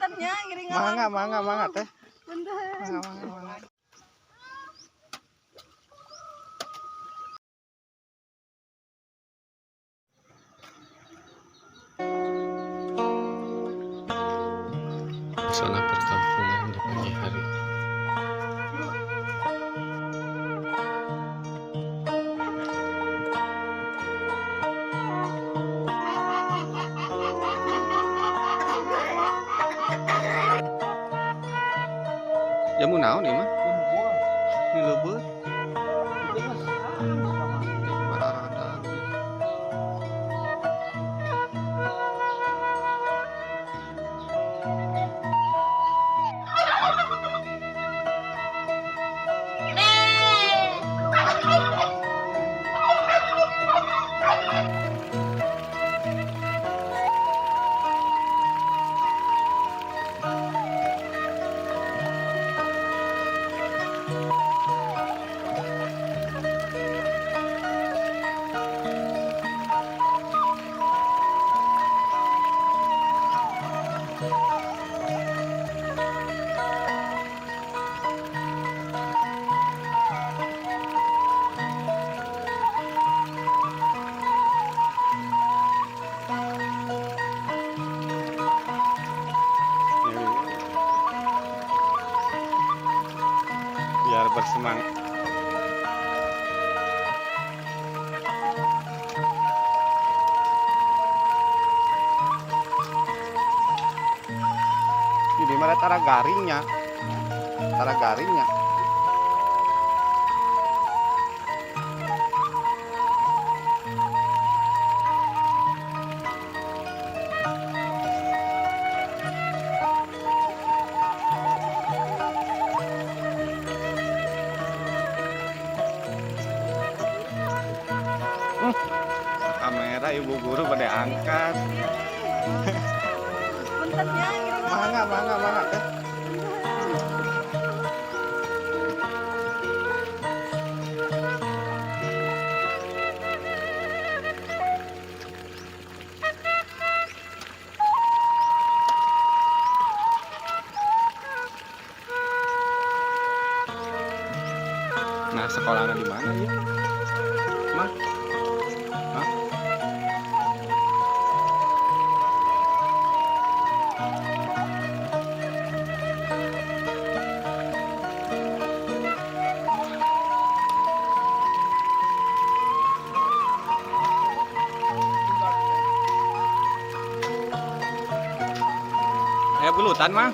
Punten nya ngiring. Mangga, mangga, mangga, Teh. Punten. Mangga, mangga, mangga. Suasana perkampungan di pagi hari. Jamu naon ieu mah? Di leubeut. Bararada. Biar bersemangat. Ini mah tara garingnya. Tara garingnya. Kamera ibu guru pada angkat. Punten nya ngiring. Mangga, mangga, mangga, Teh. Punten. Nah, sekolahnya di mana ya? Mah? Hah? Aya bulutan, Mah.